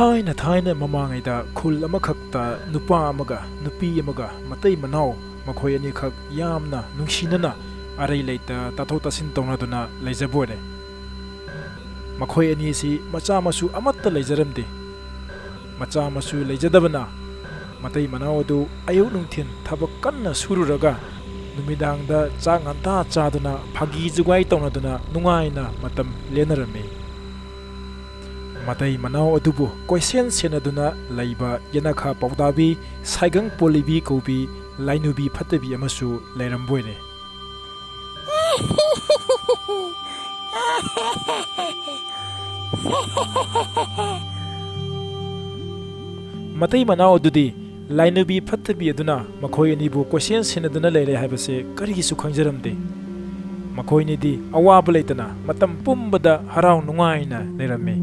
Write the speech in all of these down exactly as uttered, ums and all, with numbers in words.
ꯊꯥꯏꯅ ꯊꯥꯏꯅ ꯃꯃꯥꯡꯉꯩꯗ ꯈꯨꯜ ꯑꯃꯈꯛꯇ ꯅꯨꯄꯥ ꯑꯃꯒ ꯅꯨꯄꯤ ꯑꯃꯒ ꯃꯇꯩ ꯃꯅꯥꯎ ꯃꯈꯣꯏ ꯑꯅꯤꯈꯛ ꯌꯥꯝꯅ ꯅꯨꯡꯁꯤꯅꯅ ꯑꯔꯩ ꯂꯩꯇ ꯇꯥꯊꯣꯛ ꯇꯥꯁꯤꯟ ꯇꯧꯅꯗꯨꯅ ꯂꯩꯖꯕ ꯑꯣꯏꯔꯦ꯫ ꯃꯈꯣꯏ ꯑꯅꯤꯁꯤ ꯃꯆꯥ ꯃꯁꯨ ꯑꯃꯠꯇ ꯂꯩꯖꯔꯝꯗꯦ꯫ ꯃꯆꯥ ꯃꯁꯨ ꯂꯩꯖꯗꯕꯅ ꯃꯇꯩ ꯃꯅꯥꯎ ꯑꯗꯨ ꯑꯌꯨꯛ ꯅꯨꯡꯊꯤꯜ ꯊꯕꯛ ꯀꯟꯅ ꯁꯨꯔꯨꯔꯒ ꯅꯨꯃꯤꯗꯥꯡꯗ ꯆꯥꯛ ꯉꯟꯇꯥ ꯆꯥꯗꯨꯅ ꯐꯥꯒꯤ ꯖꯨꯒꯥꯏ ꯇꯧꯅꯗꯨꯅ ꯅꯨꯡꯉꯥꯏꯅ ꯃꯇꯝ ꯂꯦꯟꯅꯔꯝꯃꯤ꯫ ꯃꯇꯩ ꯃꯅꯥꯎ ꯑꯗꯨꯕꯨ ꯀꯣꯏꯁꯦꯟ ꯁꯦꯟꯅꯗꯨꯅ ꯂꯩꯕ ꯌꯦꯅꯈꯥ ꯄꯥꯎꯗꯥꯕꯤ, ꯁꯥꯏꯒꯪ ꯄꯣꯂꯤꯕꯤ ꯀꯧꯕꯤ ꯂꯥꯏꯅꯨꯕꯤ ꯐꯠꯇꯕꯤ ꯑꯃꯁꯨ ꯂꯩꯔꯝꯕ ꯑꯣꯏꯔꯦ꯫ ꯃꯇꯩ ꯃꯅꯥꯎ ꯑꯗꯨꯗꯤ ꯂꯥꯏꯅꯨꯕꯤ ꯐꯠꯇꯕꯤ ꯑꯗꯨꯅ ꯃꯈꯣꯏ ꯑꯅꯤꯕꯨ ꯀꯣꯏꯁꯦꯟ ꯁꯦꯟꯅꯗꯨꯅ ꯂꯩꯔꯦ ꯍꯥꯏꯕꯁꯦ ꯀꯔꯤꯁꯨ ꯈꯪꯖꯔꯝꯗꯦ꯫ ꯃꯈꯣꯏꯅꯤꯗꯤ ꯑꯋꯥꯕ ꯂꯩꯇꯅ ꯃꯇꯝ ꯄꯨꯝꯕꯗ ꯍꯔꯥꯎ ꯅꯨꯡꯉꯥꯏꯅ ꯂꯩꯔꯝꯃꯤ꯫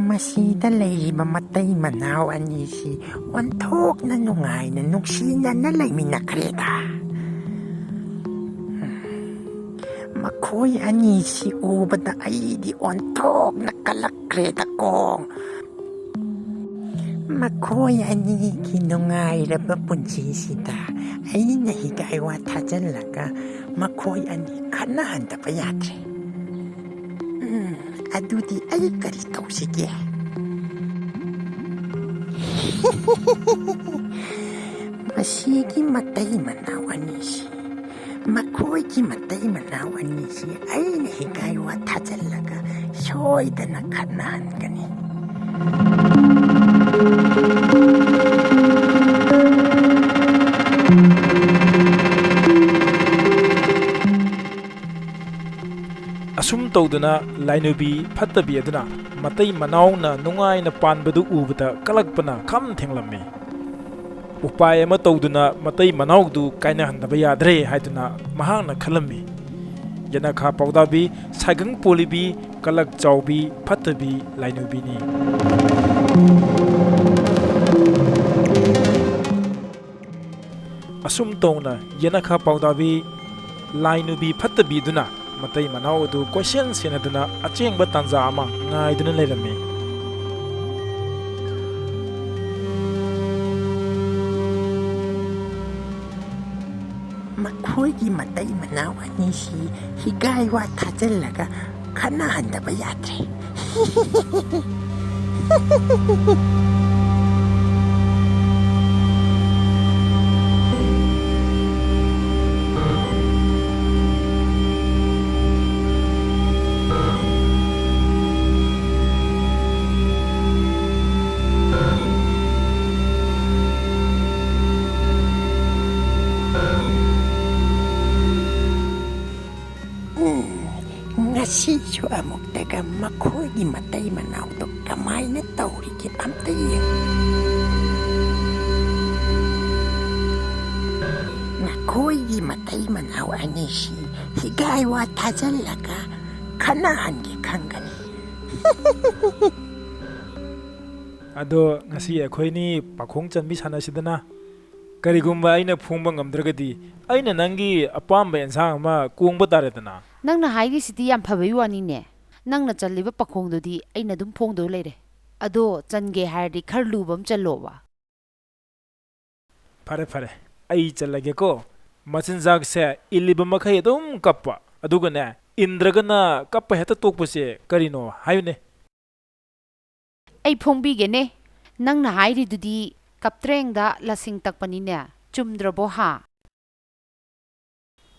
ꯃꯁꯤꯗ ꯂꯩꯔꯤꯕ ꯃꯇꯩ ꯃꯅꯥꯎ ꯑꯅꯤꯁꯤ ꯑꯣꯟꯊꯣꯛꯅ ꯅꯨꯡꯉꯥꯏꯅ ꯅꯨꯡꯁꯤꯅꯅ ꯂꯩꯃꯤꯟꯅꯈ꯭ꯔꯦꯗ꯫ ꯃꯈꯣꯏ ꯑꯅꯤꯁꯤ ꯎꯕꯗ ꯑꯩꯗꯤ ꯑꯣꯟꯊꯣꯛꯅ ꯀꯜꯂꯛꯈ꯭ꯔꯦꯗꯀꯣ꯫ ꯃꯈꯣꯏ ꯑꯅꯤꯒꯤ ꯅꯨꯡꯉꯥꯏꯔꯕ ꯄꯨꯟꯁꯤꯁꯤꯗ ꯑꯩꯅ ꯍꯤꯒꯥꯏ ꯋꯥ ꯊꯥꯖꯤꯜꯂꯒ ꯃꯈꯣꯏ ꯑꯅꯤ ꯈꯠꯅꯍꯟꯗꯕ ꯌꯥꯗ꯭ꯔꯦ꯫ ꯎꯝ, ꯑꯗꯨꯗꯤ ꯑꯩ ꯀꯔꯤ ꯇꯧꯁꯤꯒꯦ? ꯃꯁꯤꯒꯤ ꯃꯇꯩ ꯃꯅꯥꯎ ꯑꯅꯤꯁꯤ, ꯃꯈꯣꯏꯒꯤ ꯃꯇꯩ ꯃꯅꯥꯎ ꯑꯅꯤꯁꯤ ꯑꯩꯅ ꯍꯤꯒꯥꯏ ꯋꯥ ꯊꯥꯖꯤꯜꯂꯒ ꯁꯣꯏꯗꯅ ꯈꯠꯅꯍꯟꯒꯅꯤ꯫ ꯑꯁꯨꯝ ꯇꯧꯗꯨꯅ ꯂꯥꯏꯅꯨꯕꯤ ꯐꯠꯇꯕꯤ ꯑꯗꯨꯅ ꯃꯇꯩ ꯃꯅꯥꯎꯅ ꯅꯨꯡꯉꯥꯏꯅ ꯄꯥꯟꯕꯗꯨ ꯎꯕꯗ ꯀꯂꯛꯄꯅ ꯈꯝ ꯊꯦꯡꯂꯝꯃꯤ꯫ ꯎꯄꯥꯏ ꯑꯃ ꯇꯧꯗꯨꯅ ꯃꯇꯩ ꯃꯅꯥꯎꯗꯨ ꯀꯥꯏꯅꯍꯟꯗꯕ ꯌꯥꯗ꯭ꯔꯦ ꯍꯥꯏꯗꯨꯅ ꯃꯍꯥꯛꯅ ꯈꯜꯂꯝꯃꯤ꯫ ꯌꯦꯅꯈꯥ ꯄꯥꯎꯗꯥꯕꯤ, ꯁꯥꯏꯒꯪ ꯄꯣꯂꯤꯕꯤ, ꯀꯂꯛ ꯆꯥꯎꯕꯤ, ꯐꯠꯇꯕꯤ ꯂꯥꯏꯅꯨꯕꯤꯅꯤ꯫ ꯑꯁꯨꯝ ꯇꯧꯅ ꯌꯦꯅꯈꯥ ꯄꯥꯎꯗꯥꯕꯤ ꯂꯥꯏꯅꯨꯕꯤ ꯐꯠꯇꯕꯤꯗꯨꯅ ꯃꯇꯩ ꯃꯅꯥꯎ ꯑꯗꯨ ꯀꯣꯏꯁꯦꯟ ꯁꯦꯟꯅꯗꯨꯅ ꯑꯆꯦꯡꯕ ꯇꯥꯟꯖꯥ ꯑꯃ ꯉꯥꯏꯗꯨꯅ ꯂꯩꯔꯝꯃꯤ꯫ ꯃꯈꯣꯏꯒꯤ ꯃꯇꯩ ꯃꯅꯥꯎ ꯑꯅꯤꯁꯤ ꯍꯤꯒꯥꯏ ꯋꯥ ꯊꯥꯖꯤꯜꯂꯒ ꯈꯠꯅꯍꯟꯗꯕ ꯌꯥꯗ꯭ꯔꯦ꯫ ꯎꯝ, ꯉꯁꯤꯁꯨ ꯑꯃꯨꯛꯇꯒ ꯃꯈꯣꯏꯒꯤ ꯃꯇꯩ ꯃꯅꯥꯎꯗꯣ ꯀꯃꯥꯏꯅ ꯇꯧꯔꯤꯒꯦ ꯑꯝꯇ ꯌꯦꯡꯉꯨ꯫ ꯃꯈꯣꯏꯒꯤ ꯃꯇꯩ ꯃꯅꯥꯎ ꯑꯅꯤꯁꯤ ꯍꯤꯒꯥꯏ ꯋꯥ ꯊꯥꯖꯤꯜꯂꯒ ꯈꯠꯅꯍꯟꯒꯦ ꯈꯪꯒꯅꯤ꯫ ꯑꯗꯣ ꯉꯁꯤ ꯑꯩꯈꯣꯏꯅꯤ ꯄꯥꯈꯣꯡ ꯆꯟꯕꯤ ꯁꯥꯟꯅꯁꯤꯗꯅ꯫ ꯀꯔꯤꯒꯨꯝꯕ ꯑꯩꯅ ꯐꯣꯡꯕ ꯉꯝꯗ꯭ꯔꯒꯗꯤ ꯑꯩꯅ ꯅꯪꯒꯤ ꯑꯄꯥꯝꯕ ꯑꯦꯟꯁꯥꯡ ꯑꯃ ꯀꯣꯡꯕ ꯇꯥꯔꯦꯗꯅ꯫ ꯅꯪꯅ ꯍꯥꯏꯔꯤꯁꯤꯗꯤ ꯌꯥꯝ ꯐꯕꯩ ꯋꯥꯅꯤꯅꯦ꯫ ꯅꯪꯅ ꯆꯜꯂꯤꯕ ꯄꯥꯈꯣꯡꯗꯨꯗꯤ ꯑꯩꯅ ꯑꯗꯨꯝ ꯐꯣꯡꯗꯧ ꯂꯩꯔꯦ꯫ ꯑꯗꯣ ꯆꯟꯒꯦ ꯍꯥꯏꯔꯗꯤ ꯈꯔ ꯂꯨꯕ ꯑꯃ ꯆꯜꯂꯣꯕ꯫ ꯐꯔꯦ, ꯐꯔꯦ, ꯑꯩ ꯆꯜꯂꯒꯦꯀꯣ꯫ ꯃꯆꯤꯟꯖꯥꯛꯁꯦ ꯏꯜꯂꯤꯕ ꯃꯈꯩ ꯑꯗꯨꯝ ꯀꯞꯄ, ꯑꯗꯨꯒꯅꯦ, ꯏꯟꯗ꯭ꯔꯒꯅ ꯀꯞꯄ ꯍꯦꯛꯇ ꯇꯣꯛꯄꯁꯦ ꯀꯔꯤꯅꯣ ꯍꯥꯏꯌꯨꯅꯦ? ꯑꯩ ꯐꯣꯡꯕꯤꯒꯦꯅꯦ꯫ ꯅꯪꯅ ꯍꯥꯏꯔꯤꯗꯨꯗꯤ ꯀꯞꯇ꯭ꯔꯦꯡꯗ ꯂꯁꯤꯡ ꯇꯛꯄꯅꯤꯅꯦ꯫ ꯆꯨꯝꯗ꯭ꯔꯕꯣ ꯍꯥ?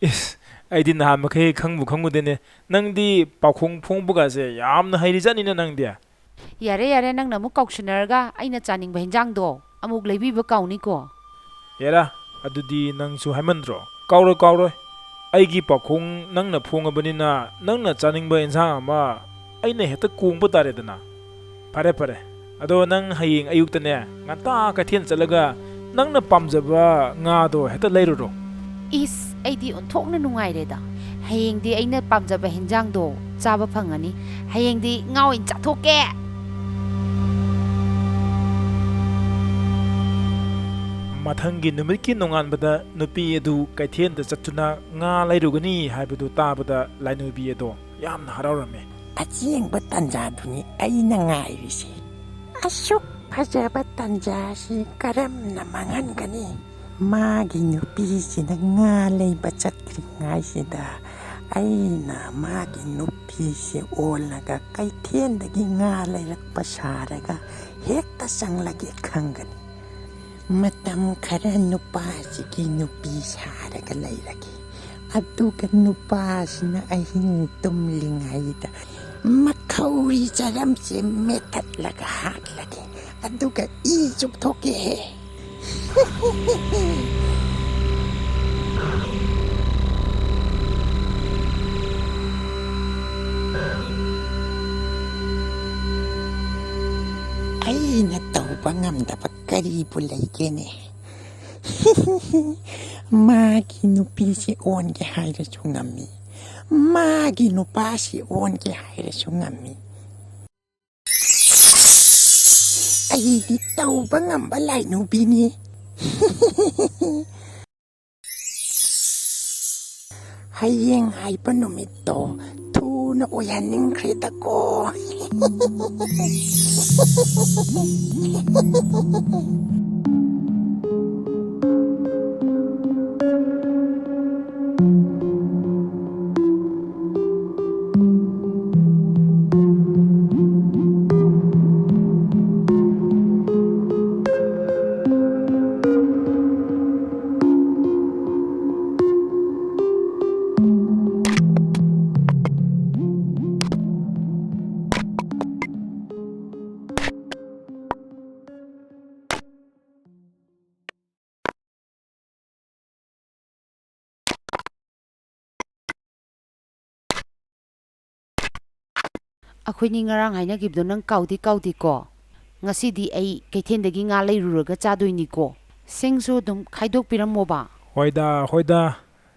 ꯏꯁ, ꯑꯩꯗꯤ ꯅꯍꯥꯟ ꯃꯈꯩ ꯈꯪꯕꯨ ꯈꯪꯉꯨꯗꯦꯅꯦ꯫ ꯅꯪꯗꯤ ꯄꯥꯎꯈꯣꯡ ꯐꯣꯡꯕꯒꯁꯦ ꯌꯥꯝꯅ ꯍꯩꯔꯤꯖꯥꯠꯅꯤꯅ ꯅꯪꯗꯤ꯫ ꯌꯥꯔꯦ, ꯌꯥꯔꯦ, ꯅꯪꯅ ꯑꯃꯨꯛ ꯀꯥꯎꯁꯤꯟꯅꯔꯒ ꯑꯩꯅ ꯆꯥꯅꯤꯡꯕ ꯍꯤꯟꯖꯥꯡꯗꯣ ꯑꯃꯨꯛ ꯂꯩꯕꯤꯕ ꯀꯥꯎꯅꯤꯀꯣ꯫ ꯍꯦꯔꯥ, ꯑꯗꯨꯗꯤ ꯅꯪꯁꯨ ꯍꯥꯏꯃꯟꯗ꯭ꯔꯣ? ꯀꯥꯎꯔꯣꯏ, ꯀꯥꯎꯔꯣꯏ꯫ ꯑꯩꯒꯤ ꯄꯥꯎꯈꯣꯡ ꯅꯪꯅ ꯐꯣꯡꯉꯕꯅꯤꯅ ꯅꯪꯅ ꯆꯥꯅꯤꯡꯕ ꯏꯟꯁꯥꯡ ꯑꯃ ꯑꯩꯅ ꯍꯦꯛꯇ ꯀꯣꯡꯕ ꯇꯥꯔꯦꯗꯅ꯫ ꯐꯔꯦ, ꯐꯔꯦ꯫ ꯑꯗꯣ ꯅꯪ ꯍꯌꯦꯡ ꯑꯌꯨꯛꯇꯅꯦ, ꯉꯟꯇꯥ ꯀꯩꯊꯦꯜ ꯆꯠꯂꯒ ꯅꯪꯅ ꯄꯥꯝꯖꯕ ꯉꯥꯗꯣ ꯍꯦꯛꯇ ꯂꯩꯔꯨꯔꯣ꯫ ꯏꯁ, ꯑꯩꯗꯤ ꯑꯣꯟꯊꯣꯛꯅ ꯅꯨꯡꯉꯥꯏꯔꯦꯗ꯫ ꯍꯌꯦꯡꯗꯤ ꯑꯩꯅ ꯄꯥꯝꯖꯕ ꯍꯤꯟꯖꯥꯡꯗꯣ ꯆꯥꯕ ꯐꯪꯉꯅꯤ꯫ ꯍꯌꯦꯡꯗꯤ ꯉꯥ ꯑꯣꯏꯅ ꯆꯥꯊꯣꯛꯀꯦ꯫ ꯃꯊꯪꯒꯤ ꯅꯨꯃꯤꯠꯀꯤ ꯅꯣꯡꯉꯥꯟꯕꯗ ꯅꯨꯄꯤ ꯑꯗꯨ ꯀꯩꯊꯦꯜꯗ ꯆꯠꯇꯨꯅ ꯉꯥ ꯂꯩꯔꯨꯒꯅꯤ ꯍꯥꯏꯕꯗꯨ ꯇꯥꯕꯗ ꯂꯥꯏꯅꯨꯕꯤ ꯑꯗꯣ ꯌꯥꯝꯅ ꯍꯔꯥꯎꯔꯝꯃꯤ꯫ ꯑꯁꯦꯡꯕ ꯇꯥꯟꯖꯥꯗꯨꯅꯤ ꯑꯩꯅ ꯉꯥꯏꯔꯤꯁꯦ꯫ ꯑꯁꯨꯛ ꯐꯖꯕ ꯇꯥꯟꯖꯥꯁꯤ ꯀꯔꯝꯅ ꯃꯥꯡꯍꯟꯒꯅꯤ? ꯃꯥꯒꯤ ꯅꯨꯄꯤꯁꯤꯅ ꯉꯥ ꯂꯩꯕ ꯆꯠꯇ꯭ꯔꯤꯉꯩꯁꯤꯗ ꯑꯩꯅ ꯃꯥꯒꯤ ꯅꯨꯄꯤꯁꯦ ꯑꯣꯜꯂꯒ ꯀꯩꯊꯦꯜꯗꯒꯤ ꯉꯥ ꯂꯩꯔꯛꯄ ꯁꯥꯔꯒ ꯍꯦꯛꯇ ꯆꯪꯂꯒꯦ ꯈꯪꯒꯅꯤ꯫ ꯃꯇꯝ ꯈꯔ ꯅꯨꯄꯥꯁꯤꯒꯤ ꯅꯨꯄꯤ ꯁꯥꯔꯒ ꯂꯩꯔꯒꯦ꯫ ꯑꯗꯨꯒ ꯅꯨꯄꯥꯁꯤꯅ ꯑꯍꯤꯡ ꯇꯨꯝꯂꯤꯉꯩꯗ ꯃꯈꯧꯔꯤ ꯆꯔꯝꯁꯦ ꯃꯦꯠꯊꯠꯂꯒ ꯍꯥꯠꯂꯒꯦ꯫ ꯑꯗꯨꯒ ꯏ ꯆꯨꯞꯊꯣꯛꯀꯦꯍꯦ꯫ ꯑꯩꯅ ꯇꯧꯕ ꯉꯝꯗꯕ ꯀꯔꯤꯕꯨ ꯂꯩꯒꯦꯅꯦ? ꯃꯥꯒꯤ ꯅꯨꯄꯤꯁꯤ ꯑꯣꯟꯒꯦ ꯍꯥꯏꯔꯁꯨ ꯉꯝꯃꯤ, ꯃꯥꯒꯤ ꯅꯨꯄꯥꯁꯤ ꯑꯣꯟꯒꯦ ꯍꯥꯏꯔꯁꯨ ꯉꯝꯃꯤ꯫ ꯑꯩꯗꯤ ꯇꯧꯕ ꯉꯝꯕ ꯂꯥꯏꯅꯨꯕꯤꯅꯤ꯫ ꯍꯌꯦꯡ ꯍꯥꯏꯕ ꯅꯨꯃꯤꯠꯇꯣ ꯊꯨꯅ ꯑꯣꯏꯍꯟꯅꯤꯡꯈ꯭ꯔꯦꯗꯀꯣ꯫ ꯑꯩꯈꯣꯏꯅꯤ ꯉꯔꯥꯡ ꯍꯥꯏꯅꯈꯤꯕꯗꯣ ꯅꯪ ꯀꯥꯎꯗꯤ ꯀꯥꯎꯗꯦꯀꯣ? ꯉꯁꯤꯗꯤ ꯑꯩ ꯀꯩꯊꯦꯜꯗꯒꯤ ꯉꯥ ꯂꯩꯔꯨꯔꯒ ꯆꯥꯗꯣꯏꯅꯤꯀꯣ꯫ ꯁꯤꯡꯁꯨ ꯑꯗꯨꯝ ꯈꯥꯏꯗꯣꯛꯄꯤꯔꯝꯃꯣꯕ꯫ ꯍꯣꯏꯗ, ꯍꯣꯏꯗ꯫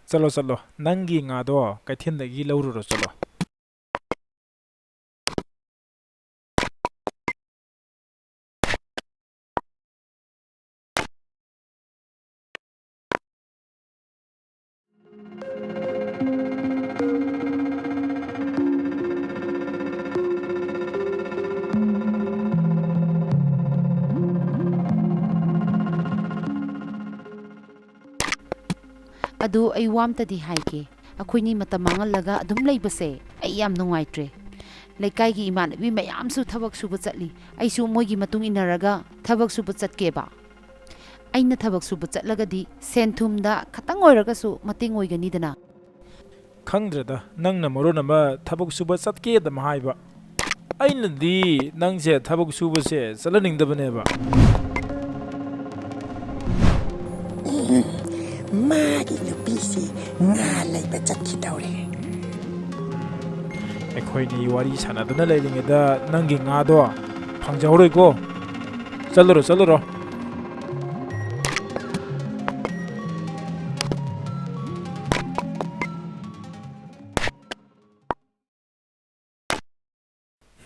ꯆꯠꯂꯣ, ꯆꯠꯂꯣ, ꯅꯪꯒꯤ ꯉꯥꯗꯣ ꯀꯩꯊꯦꯜꯗꯒꯤ ꯂꯧꯔꯨꯔꯣ, ꯆꯠꯂꯣ꯫ ꯑꯗꯨ ꯑꯩ ꯋꯥ ꯑꯝꯇꯗꯤ ꯍꯥꯏꯒꯦ꯫ ꯑꯩꯈꯣꯏꯅꯤ ꯃꯇꯝ ꯃꯥꯡꯍꯜꯂꯒ ꯑꯗꯨꯝ ꯂꯩꯕꯁꯦ ꯑꯩ ꯌꯥꯝ ꯅꯨꯡꯉꯥꯏꯇ꯭ꯔꯦ꯫ ꯂꯩꯀꯥꯏꯒꯤ ꯏꯃꯥꯟꯅꯕꯤ ꯃꯌꯥꯝꯁꯨ ꯊꯕꯛ ꯁꯨꯕ ꯆꯠꯂꯤ꯫ ꯑꯩꯁꯨ ꯃꯣꯏꯒꯤ ꯃꯇꯨꯡ ꯏꯟꯅꯔꯒ ꯊꯕꯛ ꯁꯨꯕ ꯆꯠꯀꯦꯕ꯫ ꯑꯩꯅ ꯊꯕꯛ ꯁꯨꯕ ꯆꯠꯂꯒꯗꯤ ꯁꯦꯟ ꯊꯨꯝꯗ ꯈꯇꯪ ꯑꯣꯏꯔꯒꯁꯨ ꯃꯇꯦꯡ ꯑꯣꯏꯒꯅꯤꯗꯅ꯫ ꯈꯪꯗ꯭ꯔꯦꯗ, ꯅꯪꯅ ꯃꯔꯣꯟ ꯑꯃ ꯊꯕꯛ ꯁꯨꯕ ꯆꯠꯀꯦꯗꯝ ꯍꯥꯏꯕ꯫ ꯑꯩꯅꯗꯤ ꯅꯪꯁꯦ ꯊꯕꯛ ꯁꯨꯕꯁꯦ ꯆꯠꯍꯟꯅꯤꯡꯗꯕꯅꯦꯕ꯫ ꯎꯝ, ꯃꯥꯒꯤ ꯅꯨꯄꯤꯁꯤ ꯉꯥ ꯂꯩꯕ ꯆꯠꯈꯤꯗꯧꯔꯦ꯫ ꯑꯩꯈꯣꯏꯅꯤ ꯋꯥꯔꯤ ꯁꯥꯟꯅꯗꯨꯅ ꯂꯩꯔꯤꯉꯩꯗ ꯅꯪꯒꯤ ꯉꯥꯗꯣ ꯐꯪꯖꯍꯧꯔꯣꯏꯀꯣ꯫ ꯆꯠꯂꯨꯔꯣ, ꯆꯠꯂꯨꯔꯣ꯫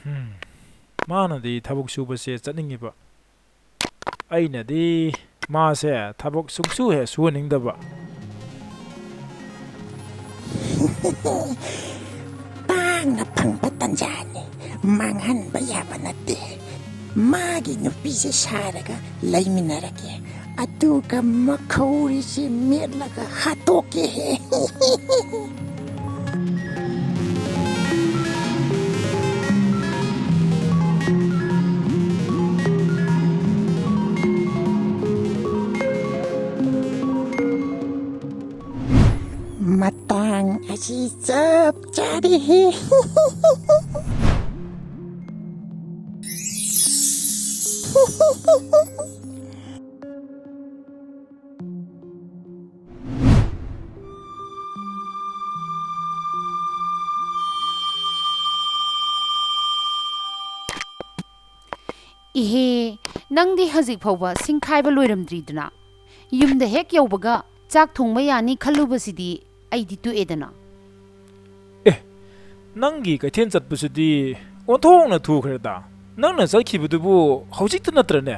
ꯍꯝ, ꯃꯥꯅꯗꯤ ꯊꯕꯛ ꯁꯨꯕꯁꯦ ꯆꯠꯅꯤꯡꯉꯤꯕ, ꯑꯩꯅꯗꯤ ꯃꯥꯁꯦ ꯊꯕꯛ ꯁꯨꯡꯁꯨ ꯍꯦꯛ ꯁꯨꯍꯟꯅꯤꯡꯗꯕ꯫ ꯇꯥꯡꯅ ꯐꯪꯕ ꯇꯟꯖꯥꯅꯤ, ꯃꯥꯡꯍꯟꯕ ꯌꯥꯕ ꯅꯠꯇꯦ꯫ ꯃꯥꯒꯤ ꯅꯨꯄꯤꯁꯦ ꯁꯥꯔꯒ ꯂꯩꯃꯤꯟꯅꯔꯒꯦ, ꯑꯗꯨꯒ ꯃꯈꯧꯔꯤꯁꯦ ꯃꯦꯠꯂꯒ ꯍꯥꯠꯇꯣꯛꯀꯦ꯫ ꯃꯇꯥꯡ ꯑꯁꯤ ꯆꯞ ꯆꯥꯔꯦꯍꯦ꯫ ꯏꯍꯦ, ꯅꯪꯗꯤ ꯍꯧꯖꯤꯛ ꯐꯥꯎꯕ ꯁꯤꯡ ꯈꯥꯏꯕ ꯂꯣꯏꯔꯝꯗ꯭ꯔꯤꯗꯨꯅ? ꯌꯨꯝꯗ ꯍꯦꯛ ꯌꯧꯕꯒ ꯆꯥꯛ ꯊꯣꯡꯕ ꯌꯥꯅꯤ ꯈꯜꯂꯨꯕꯁꯤꯗꯤ ꯑꯩꯗꯤ ꯇꯣꯛꯑꯦꯗꯅ꯫ ꯑꯦ, ꯅꯪꯒꯤ ꯀꯩꯊꯦꯜ ꯆꯠꯄꯁꯤꯗꯤ ꯑꯣꯟꯊꯣꯛꯅ ꯊꯨꯈ꯭ꯔꯦꯗ꯫ ꯅꯪꯅ ꯆꯠꯈꯤꯕꯗꯨꯕꯨ ꯍꯧꯖꯤꯛꯇ ꯅꯠꯇ꯭ꯔꯅꯦ?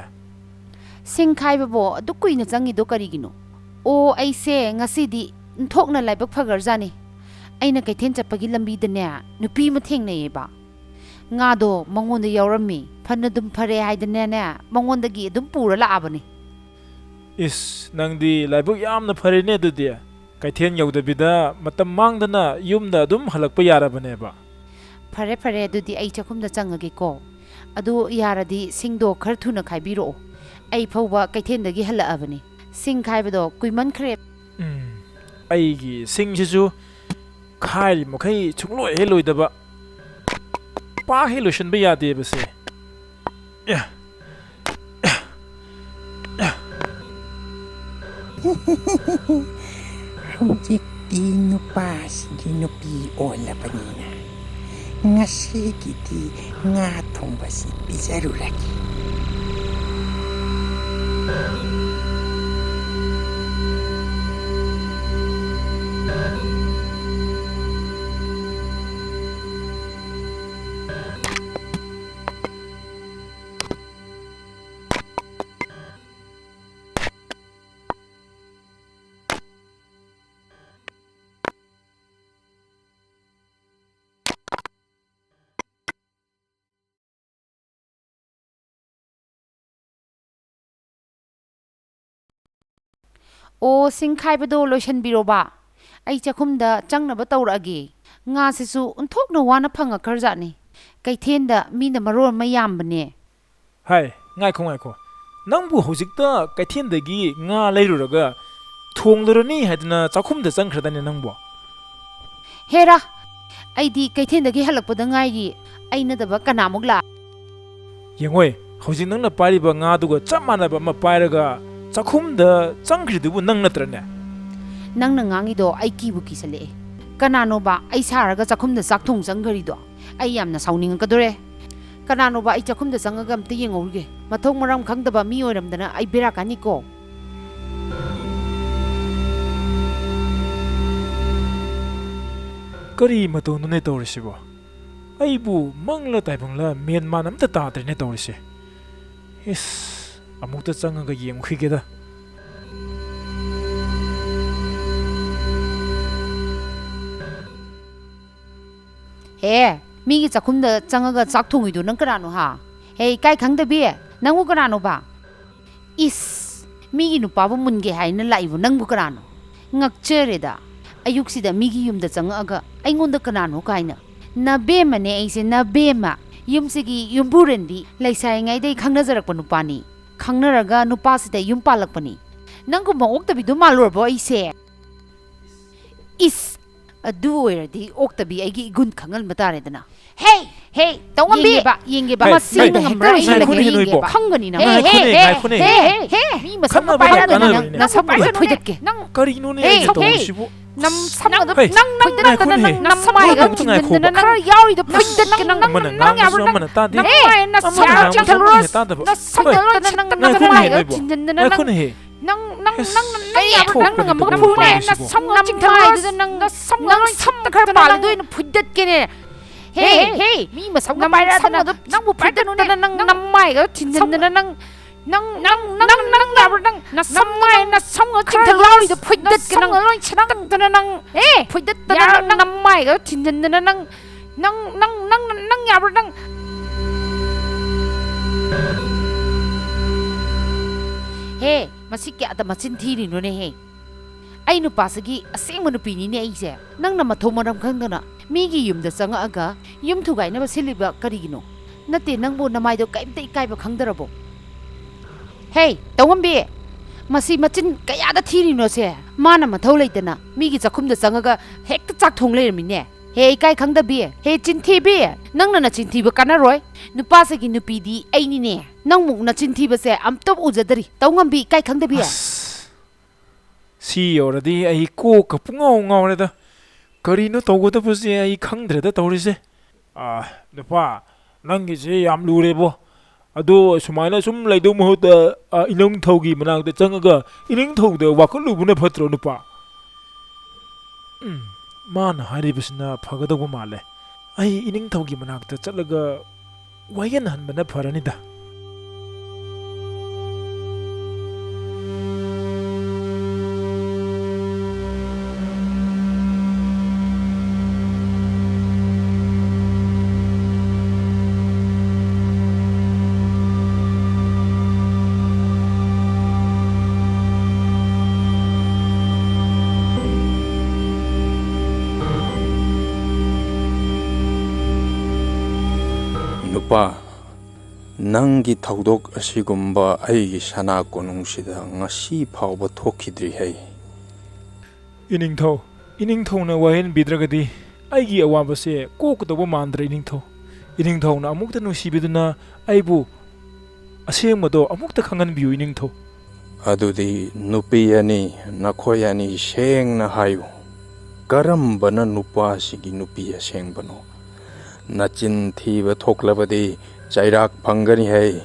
ꯁꯤꯡ ꯈꯥꯏꯕꯕꯣ ꯑꯗꯨꯛ ꯀꯨꯏꯅ ꯆꯪꯉꯤꯗꯣ ꯀꯔꯤꯒꯤꯅꯣ? ꯑꯣ, ꯑꯩꯁꯦ ꯉꯁꯤꯗꯤ ꯑꯣꯟꯊꯣꯛꯅ ꯂꯥꯏꯕꯛ ꯐꯈ꯭ꯔꯖꯥꯠꯅꯤ꯫ ꯑꯩꯅ ꯀꯩꯊꯦꯜ ꯆꯠꯄꯒꯤ ꯂꯝꯕꯤꯗꯅꯦ ꯅꯨꯄꯤ ꯑꯃ ꯊꯦꯡꯅꯩꯌꯦꯕ꯫ ꯉꯥꯗꯣ ꯃꯉꯣꯟꯗ ꯌꯥꯎꯔꯝꯃꯤ꯫ ꯐꯅꯗꯨꯝ ꯐꯔꯦ ꯍꯥꯏꯗꯅꯅꯦ ꯃꯉꯣꯟꯗꯒꯤ ꯑꯗꯨꯝ ꯄꯨꯔ ꯂꯥꯛꯑꯕꯅꯤ꯫ ꯏꯁ, ꯅꯪꯗꯤ ꯂꯥꯏꯕꯛ ꯌꯥꯝꯅ ꯐꯔꯦꯅꯦ ꯑꯗꯨꯗꯤ꯫ ꯀꯩꯊꯦꯜ ꯌꯧꯗꯕꯤꯗ ꯃꯇꯝ ꯃꯥꯡꯗꯅ ꯌꯨꯝꯗ ꯑꯗꯨꯝ ꯍꯜꯂꯛꯄ ꯌꯥꯔꯕꯅꯦꯕ꯫ ꯐꯔꯦ, ꯐꯔꯦ, ꯑꯗꯨꯗꯤ ꯑꯩ ꯆꯥꯛꯈꯨꯝꯗ ꯆꯪꯉꯒꯦꯀꯣ꯫ ꯑꯗꯨ ꯌꯥꯔꯗꯤ ꯁꯤꯡꯗꯣ ꯈꯔ ꯊꯨꯅ ꯈꯥꯏꯕꯤꯔꯛꯑꯣ꯫ ꯑꯩ ꯐꯥꯎꯕ ꯀꯩꯊꯦꯜꯗꯒꯤ ꯍꯜꯂꯛꯑꯕꯅꯤ꯫ ꯁꯤꯡ ꯈꯥꯏꯕꯗꯣ ꯀꯨꯏꯃꯟꯈ꯭ꯔꯦ꯫ ꯎꯝ, ꯑꯩꯒꯤ ꯁꯤꯡꯁꯤꯁꯨ ꯈꯥꯏꯔꯤ ꯃꯈꯩ ꯁꯨꯡꯂꯣꯏ ꯍꯦꯛ ꯂꯣꯏꯗꯕ꯫ ꯄꯥꯛ ꯍꯦꯛ ꯂꯣꯏꯁꯤꯟꯕ ꯌꯥꯗꯦꯕꯁꯦ꯫ ꯑꯦ꯫ ꯍꯧꯖꯤꯛꯇꯤ ꯅꯨꯄꯥꯁꯤꯒꯤ ꯅꯨꯄꯤ ꯑꯣꯜꯂꯕꯅꯤꯅ ꯉꯁꯤꯒꯤꯗꯤ ꯉꯥ ꯊꯣꯡꯕꯁꯤ ꯄꯤꯖꯔꯨꯔꯒꯦ꯫ ꯑꯣ, ꯁꯤꯡ ꯈꯥꯏꯕꯗꯣ ꯂꯣꯏꯁꯟꯕꯤꯔꯣꯕ꯫ ꯑꯩ ꯆꯥꯛꯈꯨꯝꯗ ꯆꯪꯅꯕ ꯇꯧꯔꯛꯑꯒꯦ꯫ ꯉꯥꯁꯤꯁꯨ ꯑꯣꯟꯊꯣꯛꯅ ꯋꯥꯅ ꯐꯪꯉꯛꯈ꯭ꯔꯖꯥꯠꯅꯤ꯫ ꯀꯩꯊꯦꯜꯗ ꯃꯤꯅ ꯃꯔꯣꯜ ꯑꯃ ꯌꯥꯝꯕꯅꯦ꯫ ꯍꯥꯏ, ꯉꯥꯏꯈꯣ, ꯉꯥꯏꯈꯣ꯫ ꯅꯪꯕꯨ ꯍꯧꯖꯤꯛꯇ ꯀꯩꯊꯦꯜꯗꯒꯤ ꯉꯥ ꯂꯩꯔꯨꯔꯒ ꯊꯣꯡꯂꯨꯔꯅꯤ ꯍꯥꯏꯗꯅ ꯆꯥꯛꯈꯨꯝꯗ ꯆꯪꯈ꯭ꯔꯗꯥꯏꯅꯦ ꯅꯪꯕꯣ? ꯍꯦꯔꯥ, ꯑꯩꯗꯤ ꯀꯩꯊꯦꯜꯗꯒꯤ ꯍꯜꯂꯛꯄꯗ ꯉꯥꯏꯔꯤ꯫ ꯑꯩ ꯅꯠꯇꯕ ꯀꯅꯥꯃꯨꯛ ꯂꯥꯛ-? ꯌꯦꯡꯉꯣꯏ, ꯍꯧꯖꯤꯛ ꯅꯪꯅ ꯄꯥꯏꯔꯤꯕ ꯉꯥꯗꯨꯒ ꯆꯞ ꯃꯥꯟꯅꯕ ꯑꯃ ꯄꯥꯏꯔꯒ ꯆꯥꯛꯈꯨꯝꯗ ꯆꯪꯈ꯭ꯔꯤꯗꯨꯕꯨ ꯅꯪ ꯅꯠꯇ꯭ꯔꯅꯦ? ꯅꯪꯅ ꯉꯥꯡꯉꯤꯗꯣ ꯑꯩ ꯀꯤꯕꯨ ꯀꯤꯁꯜꯂꯛꯑꯦ꯫ ꯀꯅꯥꯅꯣꯕ ꯑꯩ ꯁꯥꯔꯒ ꯆꯥꯛꯈꯨꯝꯗ ꯆꯥꯛ ꯊꯣꯡ ꯆꯪꯈ꯭ꯔꯤꯗꯣ? ꯑꯩ ꯌꯥꯝꯅ ꯁꯥꯎꯅꯤꯡꯉꯛꯀꯗꯣꯔꯦ꯫ ꯀꯅꯥꯅꯣꯕ? ꯑꯩ ꯆꯥꯛꯈꯨꯝꯗ ꯆꯪꯉꯒ ꯑꯝꯇ ꯌꯦꯡꯍꯧꯔꯤꯒꯦ꯫ ꯃꯊꯣꯡ ꯃꯔꯝ ꯈꯪꯗꯕ ꯃꯤ ꯑꯣꯏꯔꯝꯗꯅ ꯑꯩ ꯕꯦꯔꯥ ꯀꯥꯅꯤꯀꯣ꯫ ꯀꯔꯤ ꯃꯇꯧꯅꯣꯅꯦ ꯇꯧꯔꯤꯁꯤꯕꯣ? ꯑꯩꯕꯨ ꯃꯪꯂ ꯇꯥꯏꯕꯪꯂ ꯃꯦꯟ ꯃꯥꯟ ꯑꯝꯇ ꯇꯥꯗ꯭ꯔꯦꯅꯦ ꯇꯧꯔꯤꯁꯦ꯫ ꯏꯁ, ꯑꯃꯨꯛꯇ ꯆꯪꯉꯒ ꯌꯦꯡꯉꯨꯈꯤꯒꯦꯗ꯫ ꯍꯦ, ꯃꯤꯒꯤ ꯆꯥꯛꯈꯨꯝꯗ ꯆꯪꯉꯒ ꯆꯥꯛ ꯊꯣꯡꯉꯤꯗꯣ ꯅꯪ ꯀꯅꯥꯅꯣ, ꯍꯥ? ꯍꯦ, ꯏꯀꯥꯏ ꯈꯪꯗꯕꯤ, ꯅꯪꯕꯨ ꯀꯅꯥꯅꯣꯕ? ꯏꯁ, ꯃꯤꯒꯤ ꯅꯨꯄꯥꯕꯨ ꯃꯨꯟꯒꯦ ꯍꯥꯏꯅ ꯂꯥꯛꯏꯕꯣ ꯅꯪꯕꯨ ꯀꯅꯥꯅꯣ? ꯉꯛꯆꯔꯦꯗ, ꯑꯌꯨꯛꯁꯤꯗ ꯃꯤꯒꯤ ꯌꯨꯝꯗ ꯆꯪꯉꯛꯑꯒ ꯑꯩꯉꯣꯟꯗ ꯀꯅꯥꯅꯣ ꯀꯥꯏꯅ꯫ ꯅꯕꯦꯝꯃꯅꯦ ꯑꯩꯁꯦ, ꯅꯕꯦꯝꯃ꯫ ꯌꯨꯝꯁꯤꯒꯤ ꯌꯨꯝꯕꯨꯔꯦꯟꯕꯤ, ꯂꯩꯁꯥꯔꯤꯉꯩꯗꯩ ꯈꯪꯅꯖꯔꯛꯄ ꯅꯨꯄꯥꯅꯤ꯫ ꯈꯪꯅꯔꯒ ꯅꯨꯄꯥꯁꯤꯗ ꯌꯨꯝ ꯄꯥꯜꯂꯛꯄꯅꯤ꯫ ꯅꯪꯒꯨꯝꯕ ꯑꯣꯛꯇꯕꯤꯗꯣ ꯃꯥꯜꯂꯨꯔꯕꯣ ꯑꯩꯁꯦ? ꯏꯁ! ꯑꯗꯨ ꯑꯣꯏꯔꯗꯤ ꯑꯣꯛꯇꯕꯤ ꯑꯩꯒꯤ ꯏꯒꯨꯟ ꯈꯪꯍꯟꯕ ꯇꯥꯔꯦꯗꯅ꯫ ꯍꯦ! ꯍꯦ! ꯇꯧꯉꯝꯕꯤ! ꯌꯦꯡꯒꯦꯕ, ꯌꯦꯡꯒꯦꯕ꯫ ꯍꯦ, ꯃꯁꯤ ꯍꯦ, ꯅꯪ ꯈꯪꯕ꯭ꯔꯥ? ꯉꯥꯏꯈꯣꯅꯦ, ꯑꯩ ꯉꯥꯏꯈꯣꯅꯦ, ꯌꯦꯡꯒꯦꯕ꯫ ꯅꯣꯏꯕꯣ꯫ ꯈꯪꯒꯅꯤ ꯅꯪ꯫ ꯍꯦ, ꯉꯥꯏꯈꯣꯅꯦ, ꯍꯦ, ꯍꯦ, ꯉꯥꯏꯈꯣꯅꯦ꯫ ꯍꯦ, ꯍꯦ, ꯍꯦ! ꯃꯤ ꯃꯁꯛ ꯈꯠꯅꯕ ꯃꯄꯥꯏ ꯌꯥꯝ ꯅꯪ ꯀꯥꯟꯅꯔꯣꯏꯅꯦ꯫ ꯅꯪ ꯁꯝ ꯀꯔꯤꯅꯣꯅꯦ ꯍꯦ, ꯍꯦ, ꯇꯧꯔꯤꯁꯤꯕꯨ? ꯅꯝ ꯁꯝꯒꯗꯣ ꯍꯩ, ꯅꯪ, ꯅꯪ, ꯅꯪ, ꯅꯪ, ꯅꯪ, ꯅꯪ ꯃꯥꯏꯒ ꯉꯥꯏꯈꯣ, ꯊꯤꯟꯖꯤꯟꯗꯅ ꯉꯥꯏꯈꯣ꯫ ꯈꯔ ꯌꯥꯎꯔꯤꯗꯣ ꯐꯨꯟꯗꯠꯀꯦ ꯅꯪ꯫ ꯑꯃꯅ ꯅꯪ ꯉꯥꯡꯕꯁꯨ ꯌꯥꯕ꯭ꯔꯥ ꯅꯪ? ꯑꯃꯅ ꯇꯥꯗꯦ꯫ ꯅꯪ ꯍꯦ, ꯃꯥꯏ ꯅꯁꯝ ꯑꯃꯅ ꯉꯥꯡꯕꯁꯨ ꯆꯤꯡꯊꯠꯂꯨꯔꯣ꯫ ꯑꯃꯅ ꯇꯥꯗꯕ꯫ ꯅꯁꯝ ꯍꯣꯏ꯫ ꯀꯛꯇꯅ ꯅꯪ ꯉꯥꯏꯈꯣꯅꯦ, ꯃꯥꯏꯒ ꯅꯣꯏꯕꯣ꯫ ꯊꯤꯟꯖꯤꯟꯗꯅ ꯅꯪ ꯉꯥꯏꯈꯣꯅꯦꯍꯦ꯫ ꯅꯪ, ꯅꯪ, ꯅꯪ, ꯑꯁ, ꯅꯪ ꯀꯔꯤ ꯌꯥꯕ꯭ꯔꯥ? ꯊꯣꯛꯄꯅꯣ ꯅꯪꯅ ꯉꯝꯃꯒ ꯇꯧꯔꯤꯁꯤꯕꯣ? ꯐꯨꯅꯦ꯫ ꯅꯁꯝ ꯅꯪ ꯆꯤꯡꯊꯠꯂꯨꯔꯣ꯫ ꯃꯥꯏꯗꯨꯗ ꯅꯪ, ꯅꯪ ꯁꯝ ꯈꯔ ꯄꯥꯜꯂꯤꯗꯣ ꯑꯩꯅ ꯐꯨꯗꯠꯀꯦꯅꯦ꯫ ꯍꯦ, ꯍꯦ, ꯍꯦ, ꯃꯤ ꯃꯁꯛ ꯅꯝ ꯃꯄꯥꯏꯔꯗꯅ ꯁꯝꯒꯗꯣ ꯅꯪꯕꯨ ꯐꯨꯗꯠꯇꯅ ꯅꯪ ꯅꯝꯃꯥꯏꯒ ꯊꯤꯟꯖꯤꯟꯗꯅ ꯅꯪ, ꯅꯪ, ꯅꯪ, ꯅꯪ, ꯅꯪ, ꯅꯪ ꯌꯥꯕ꯭ꯔꯥ ꯅꯪ? ꯅꯁꯝ ꯅꯝꯃꯥꯏ, ꯅꯁꯝꯒ ꯈꯔ ꯆꯤꯡꯊꯠꯂꯣ꯫ ꯂꯥꯎꯔꯤꯗꯣ ꯐꯨꯗꯠꯀꯦ ꯅꯪ꯫ ꯅꯁꯝꯒ ꯂꯣꯏ ꯁꯤꯅ ꯀꯛꯇꯅ ꯅꯪ꯫ ꯍꯦ, ꯐꯨꯗꯠꯇꯅ ꯌꯥꯔꯣꯏ ꯅꯪ ꯅꯪ꯫ ꯅꯝꯃꯥꯏꯒ ꯊꯤꯟꯖꯤꯟꯗꯅ ꯅꯪ, ꯅꯪ, ꯅꯪ, ꯅꯪ, ꯅꯪ ꯌꯥꯕ꯭ꯔꯥ ꯅꯪ? ꯍꯦ, ꯃꯁꯤ ꯀꯌꯥꯗ ꯃꯆꯤꯟ ꯊꯤꯔꯤꯅꯣꯅꯦꯍꯦ? ꯑꯩ ꯅꯨꯄꯥꯁꯤꯒꯤ ꯑꯁꯦꯡꯕ ꯅꯨꯄꯤꯅꯤꯅꯦ ꯑꯩꯁꯦ꯫ ꯅꯪꯅ ꯃꯊꯣꯡ ꯃꯔꯝ ꯈꯪꯗꯅ ꯃꯤꯒꯤ ꯌꯨꯝꯗ ꯆꯪꯉꯛꯑꯒ ꯌꯨꯝ ꯊꯨꯒꯥꯏꯅꯕ ꯁꯤꯜꯂꯤꯕ ꯀꯔꯤꯒꯤꯅꯣ? ꯅꯠꯇꯦ, ꯅꯪꯕꯨ ꯅꯃꯥꯏꯗꯣ ꯀꯩꯝꯇ ꯏꯀꯥꯏꯕ ꯈꯪꯗ꯭ꯔꯕꯣ? ꯍꯦ, ꯇꯧꯉꯝꯕꯤ! ꯃꯁꯤ ꯃꯆꯤꯟ ꯀꯌꯥꯗ ꯊꯤꯔꯤꯅꯣꯁꯦ? ꯃꯥꯅ ꯃꯊꯧ ꯂꯩꯇꯅ ꯃꯤꯒꯤ ꯆꯥꯛꯈꯨꯝꯗ ꯆꯪꯉꯒ ꯍꯦꯛꯇ ꯆꯥꯛ ꯊꯣꯡ ꯂꯩꯔꯝꯃꯤꯅꯦ꯫ ꯍꯦ, ꯏꯀꯥꯏ ꯈꯪꯗꯕꯤ! ꯍꯦ, ꯆꯤꯟꯊꯤꯕꯤ! ꯅꯪꯅ ꯅꯆꯤꯟ ꯊꯤꯕ ꯀꯥꯟꯅꯔꯣꯏ꯫ ꯅꯨꯄꯥꯁꯤꯒꯤ ꯅꯨꯄꯤꯗꯤ ꯑꯩꯅꯤꯅꯦ꯫ ꯅꯪꯃꯨꯛ ꯅꯆꯤꯟ ꯊꯤꯕꯁꯦ ꯑꯝꯇ ꯎꯖꯗ꯭ꯔꯤ꯫ ꯇꯧꯉꯝꯕꯤ, ꯏꯀꯥꯏ ꯈꯪꯗꯕꯤ! ꯑꯁ! ꯁꯤ ꯌꯧꯔꯗꯤ ꯑꯩ ꯀꯣꯛꯀ ꯄꯨꯡꯉꯥꯎ ꯉꯥꯎꯔꯦꯗ꯫ ꯀꯔꯤꯅꯣ ꯇꯧꯒꯗꯕꯁꯦ ꯑꯩ ꯈꯪꯗ꯭ꯔꯦꯗ ꯇꯧꯔꯤꯁꯦ꯫ ꯑꯥ, ꯅꯨꯄꯥ, ꯅꯪꯒꯤꯁꯦ ꯌꯥꯝ ꯂꯨꯔꯦꯕꯣ꯫ ꯑꯗꯣ ꯁꯨꯃꯥꯏꯅ ꯁꯨꯝ ꯂꯩꯗꯧ ꯃꯍꯨꯠꯇ, ꯑꯥ, ꯏꯅꯤꯡꯊꯧꯒꯤ ꯃꯅꯥꯛꯇ ꯆꯪꯉꯒ ꯏꯅꯤꯡꯊꯧꯗ ꯋꯥꯀꯠꯂꯨꯕꯅ ꯐꯠꯇ꯭ꯔꯣ, ꯅꯨꯄꯥ? ꯎꯝ, ꯃꯥꯅ ꯍꯥꯏꯔꯤꯕꯁꯤꯅ ꯐꯒꯗꯧꯕ ꯃꯥꯜꯂꯦ꯫ ꯑꯩ ꯏꯅꯤꯡꯊꯧꯒꯤ ꯃꯅꯥꯛꯇ ꯆꯠꯂꯒ ꯋꯥꯌꯦꯜꯍꯟꯕꯅ ꯐꯔꯅꯤꯗ꯫ ꯅꯨꯄꯥ, ꯅꯪꯒꯤ ꯊꯧꯗꯣꯛ ꯑꯁꯤꯒꯨꯝꯕ ꯑꯩꯒꯤ ꯁꯅꯥ ꯀꯣꯅꯨꯡꯁꯤꯗ ꯉꯁꯤ ꯐꯥꯎꯕ ꯊꯣꯛꯈꯤꯗ꯭ꯔꯤꯍꯩ꯫ ꯏꯅꯤꯡꯊꯧ, ꯏꯅꯤꯡꯊꯧꯅ ꯋꯥꯍꯟꯕꯤꯗ꯭ꯔꯒꯗꯤ ꯑꯩꯒꯤ ꯑꯋꯥꯕꯁꯦ ꯀꯣꯛꯀꯗꯧꯕ ꯃꯥꯟꯗ꯭ꯔꯦ, ꯏꯅꯤꯡꯊꯧ꯫ ꯏꯅꯤꯡꯊꯧꯅ ꯑꯃꯨꯛꯇ ꯅꯨꯡꯁꯤꯕꯤꯗꯨꯅ ꯑꯩꯕꯨ ꯑꯁꯦꯡꯕꯗꯣ ꯑꯃꯨꯛꯇ ꯈꯪꯍꯟꯕꯤꯌꯨ, ꯏꯅꯤꯡꯊꯧ꯫ ꯑꯗꯨꯗꯤ ꯅꯨꯄꯤ ꯑꯅꯤ, ꯅꯈꯣꯏ ꯑꯅꯤ ꯁꯦꯡꯅ ꯍꯥꯏꯌꯨ, ꯀꯔꯝꯕꯅ ꯅꯨꯄꯥꯁꯤꯒꯤ ꯅꯨꯄꯤ ꯑꯁꯦꯡꯕꯅꯣ? ꯅꯆꯤꯟ ꯊꯤꯕ ꯊꯣꯛꯂꯕꯗꯤ ꯆꯩꯔꯥꯛ ꯐꯪꯒꯅꯤ ꯍꯦ꯫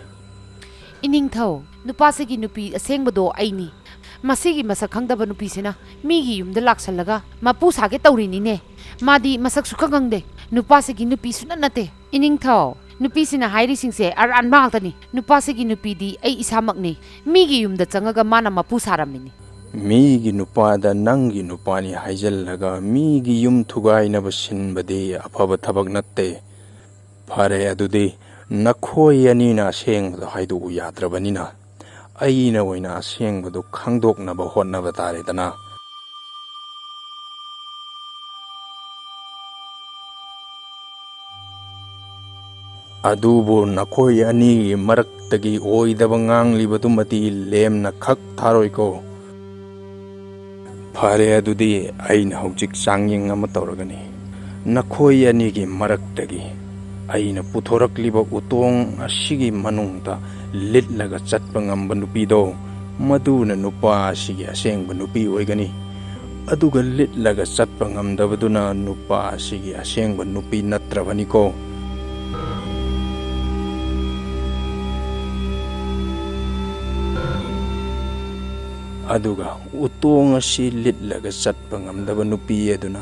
ꯏꯅꯤꯡꯊꯧ, ꯅꯨꯄꯥꯁꯤꯒꯤ ꯅꯨꯄꯤ ꯑꯁꯦꯡꯕꯗꯣ ꯑꯩꯅꯤ꯫ ꯃꯁꯤꯒꯤ ꯃꯁꯛ ꯈꯪꯗꯕ ꯅꯨꯄꯤꯁꯤꯅ ꯃꯤꯒꯤ ꯌꯨꯝꯗ ꯂꯥꯛꯁꯜꯂꯒ ꯃꯄꯨ ꯁꯥꯒꯦ ꯇꯧꯔꯤꯅꯤꯅꯦ꯫ ꯃꯥꯗꯤ ꯃꯁꯛ ꯁꯨꯈꯪ ꯈꯪꯗꯦ꯫ ꯅꯨꯄꯥꯁꯤꯒꯤ ꯅꯨꯄꯤ ꯁꯨꯅꯠ ꯅꯠꯇꯦ꯫ ꯏꯅꯤꯡꯊꯧ, ꯅꯨꯄꯤꯁꯤꯅ ꯍꯥꯏꯔꯤꯁꯤꯡꯁꯦ ꯑꯔꯥꯟꯕ ꯉꯥꯛꯇꯅꯤ꯫ ꯅꯨꯄꯥꯁꯤꯒꯤ ꯅꯨꯄꯤꯗꯤ ꯑꯩ ꯏꯁꯥꯃꯛꯅꯤ꯫ ꯃꯤꯒꯤ ꯌꯨꯝꯗ ꯆꯪꯉꯒ ꯃꯥꯅ ꯃꯄꯨ ꯁꯥꯔꯝꯃꯤꯅꯤ꯫ ꯃꯤꯒꯤ ꯅꯨꯄꯥꯗ ꯅꯪꯒꯤ ꯅꯨꯄꯥꯅꯤ ꯍꯥꯏꯖꯜꯂꯒ ꯃꯤꯒꯤ ꯌꯨꯝ ꯊꯨꯒꯥꯏꯅꯕ ꯁꯤꯟꯕꯗꯤ ꯑꯐꯕ ꯊꯕꯛ ꯅꯠꯇꯦ꯫ ꯐꯔꯦ, ꯑꯗꯨꯗꯤ ꯅꯈꯣꯏ ꯑꯅꯤꯅ ꯑꯁꯦꯡꯕꯗꯣ ꯍꯥꯏꯗꯣꯛꯎ ꯌꯥꯗ꯭ꯔꯕꯅꯤꯅ, ꯑꯩꯅ ꯑꯣꯏꯅ ꯑꯁꯦꯡꯕꯗꯨ ꯈꯪꯗꯣꯛꯅꯕ ꯍꯣꯠꯅꯕ ꯇꯥꯔꯦꯗꯅ꯫ ꯑꯗꯨꯕꯨ ꯅꯈꯣꯏ ꯑꯅꯤꯒꯤ ꯃꯔꯛꯇꯒꯤ ꯑꯣꯏꯗꯕ ꯉꯥꯡꯂꯤꯕꯗꯨꯃꯗꯤ ꯂꯦꯝꯅ ꯈꯛ ꯊꯥꯔꯣꯏꯀꯣ꯫ ꯐꯔꯦ, ꯑꯗꯨꯗꯤ ꯑꯩꯅ ꯍꯧꯖꯤꯛ ꯆꯥꯡꯌꯦꯡ ꯑꯃ ꯇꯧꯔꯒꯅꯤ꯫ ꯅꯈꯣꯏ ꯑꯅꯤꯒꯤ ꯃꯔꯛꯇꯒꯤ ꯑꯩꯅ ꯄꯨꯊꯣꯔꯛꯂꯤꯕ ꯎꯇꯣꯡ ꯑꯁꯤꯒꯤ ꯃꯅꯨꯡꯗ ꯂꯤꯠꯂꯒ ꯆꯠꯄ ꯉꯝꯕ ꯅꯨꯄꯤꯗꯣ, ꯃꯗꯨꯅ ꯅꯨꯄꯥ ꯑꯁꯤꯒꯤ ꯑꯁꯦꯡꯕ ꯅꯨꯄꯤ ꯑꯣꯏꯒꯅꯤ꯫ ꯑꯗꯨꯒ ꯂꯤꯠꯂꯒ ꯆꯠꯄ ꯉꯝꯗꯕꯗꯨꯅ ꯅꯨꯄꯥ ꯑꯁꯤꯒꯤ ꯑꯁꯦꯡꯕ ꯅꯨꯄꯤ ꯅꯠꯇ꯭ꯔꯕꯅꯤꯀꯣ꯫ ꯑꯗꯨꯒ ꯎꯇꯣꯡ ꯑꯁꯤ ꯂꯤꯠꯂꯒ ꯆꯠꯄ ꯉꯝꯗꯕ ꯅꯨꯄꯤ ꯑꯗꯨꯅ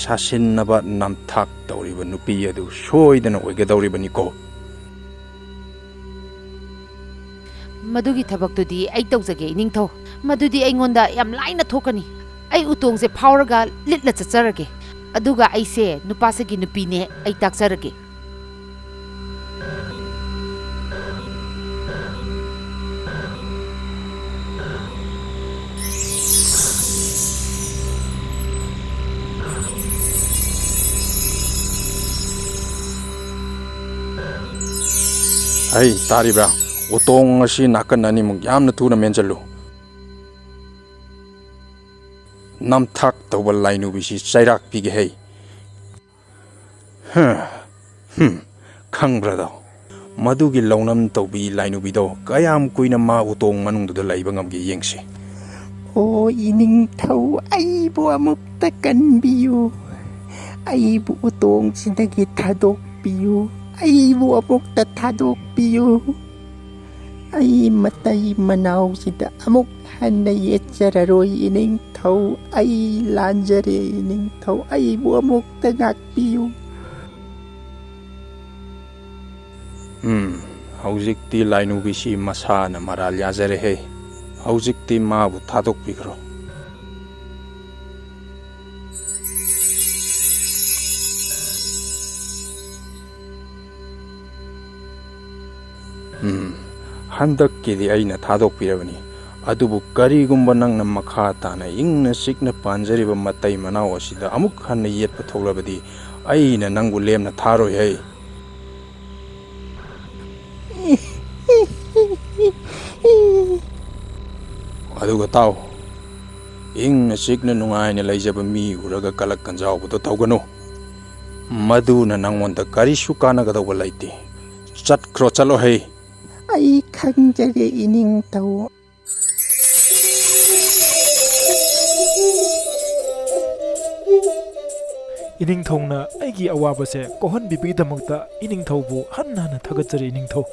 ꯁꯥꯁꯤꯟꯅꯕ ꯅꯝꯊꯥꯛ ꯇꯧꯔꯤꯕ ꯅꯨꯄꯤ ꯑꯗꯨ ꯁꯣꯏꯗꯅ ꯑꯣꯏꯒꯗꯧꯔꯤꯕꯅꯤꯀꯣ꯫ ꯃꯗꯨꯒꯤ ꯊꯕꯛꯇꯨꯗꯤ ꯑꯩ ꯇꯧꯖꯒꯦ, ꯏꯅꯤꯡꯊꯧ꯫ ꯃꯗꯨꯗꯤ ꯑꯩꯉꯣꯟꯗ ꯌꯥꯝ ꯂꯥꯏꯅ ꯊꯣꯛꯀꯅꯤ꯫ ꯑꯩ ꯎꯇꯣꯡꯁꯦ ꯐꯥꯎꯔꯒ ꯂꯤꯠꯂ ꯆꯠꯆꯔꯒꯦ, ꯑꯗꯨꯒ ꯑꯩꯁꯦ ꯅꯨꯄꯥꯁꯤꯒꯤ ꯅꯨꯄꯤꯅꯦ ꯑꯩ ꯇꯥꯛꯆꯔꯒꯦ꯫ ꯑꯩ ꯇꯥꯔꯤꯕ꯭ꯔꯥ? ꯎꯇꯣꯡ ꯑꯁꯤ ꯅꯥꯀꯟ ꯑꯅꯤꯃꯨꯛ ꯌꯥꯝꯅ ꯊꯨꯅ ꯃꯦꯟꯁꯤꯜꯂꯨ꯫ ꯅꯝꯊꯥꯛ ꯇꯧꯕ ꯂꯥꯏꯅꯨꯕꯤꯁꯤ ꯆꯩꯔꯥꯛ ꯄꯤꯒꯦ ꯍꯩ꯫ ꯍꯝ, ꯍꯝ, ꯈꯪꯕ꯭ꯔꯥꯗꯣ? ꯃꯗꯨꯒꯤ ꯂꯧꯅꯝ ꯇꯧꯕꯤ ꯂꯥꯏꯅꯨꯕꯤꯗꯣ ꯀꯌꯥꯝ ꯀꯨꯏꯅ ꯃꯥ ꯎꯇꯣꯡ ꯃꯅꯨꯡꯗꯨꯗ ꯂꯩꯕ ꯉꯝꯒꯦ ꯌꯦꯡꯁꯤ꯫ ꯑꯣ ꯏꯅꯤꯡꯊꯧ, ꯑꯩꯕꯨ ꯑꯃꯨꯛꯇ ꯀꯟꯕꯤꯌꯨ꯫ ꯑꯩꯕꯨ ꯎꯇꯣꯡꯁꯤꯗꯒꯤ ꯊꯥꯗꯣꯛꯄꯤꯌꯨ꯫ ꯑꯩꯕꯨ ꯑꯃꯨꯛꯇ ꯊꯥꯗꯣꯛꯄꯤꯌꯨ꯫ ꯑꯩ ꯃꯇꯩ ꯃꯅꯥꯎꯁꯤꯗ ꯑꯃꯨꯛ ꯍꯟꯅ ꯌꯦꯠꯆꯔꯔꯣꯏ ꯏꯅꯤꯡꯊꯧ꯫ ꯑꯩ ꯂꯥꯟꯖꯔꯦ ꯏꯅꯤꯡꯊꯧ꯫ ꯑꯩꯕꯨ ꯑꯃꯨꯛꯇ ꯉꯥꯛꯄꯤꯌꯨ꯫ ꯎꯝ, ꯍꯧꯖꯤꯛꯇꯤ ꯂꯥꯏꯅꯨꯕꯤꯁꯤ ꯃꯁꯥꯅ ꯃꯔꯥꯜ ꯌꯥꯖꯔꯦꯍꯦ꯫ ꯍꯧꯖꯤꯛꯇꯤ ꯃꯥꯕꯨ ꯊꯥꯗꯣꯛꯄꯤꯈ꯭ꯔꯣ꯫ ꯎꯝ, ꯍꯟꯗꯛꯀꯤꯗꯤ ꯑꯩꯅ ꯊꯥꯗꯣꯛꯄꯤꯔꯕꯅꯤ꯫ ꯑꯗꯨꯕꯨ ꯀꯔꯤꯒꯨꯝꯕ ꯅꯪꯅ ꯃꯈꯥ ꯇꯥꯅ ꯏꯪꯅ ꯆꯤꯛꯅ ꯄꯥꯟꯖꯔꯤꯕ ꯃꯇꯩ ꯃꯅꯥꯎ ꯑꯁꯤꯗ ꯑꯃꯨꯛ ꯍꯟꯅ ꯌꯦꯠꯄ ꯊꯣꯛꯂꯕꯗꯤ ꯑꯩꯅ ꯅꯪꯕꯨ ꯂꯦꯝꯅ ꯊꯥꯔꯣꯏ ꯍꯩ꯫ ꯑꯗꯨꯒ ꯇꯥꯎ, ꯏꯪꯅ ꯆꯤꯛꯅ ꯅꯨꯡꯉꯥꯏꯅ ꯂꯩꯖꯕ ꯃꯤ ꯎꯔꯒ ꯀꯂꯛ ꯀꯟꯖꯥꯎꯕꯗꯣ ꯇꯧꯒꯅꯨ꯫ ꯃꯗꯨꯅ ꯅꯪꯉꯣꯟꯗ ꯀꯔꯤꯁꯨ ꯀꯥꯟꯅꯒꯗꯧꯕ ꯂꯩꯇꯦ꯫ ꯆꯠꯈ꯭ꯔꯣ, ꯆꯠꯂꯣ ꯍꯩ꯫ ꯑꯩ ꯈꯪꯖꯔꯦ ꯏꯅꯤꯡꯊꯧ꯫ ꯏꯅꯤꯡꯊꯧꯅ ꯑꯩꯒꯤ ꯑꯋꯥꯕꯁꯦ ꯀꯣꯛꯍꯟꯕꯤꯕꯒꯤꯗꯃꯛꯇ ꯏꯅꯤꯡꯊꯧꯕꯨ ꯍꯟꯅ ꯍꯟꯅ ꯊꯥꯒꯠꯆꯔꯤ, ꯏꯅꯤꯡꯊꯧ꯫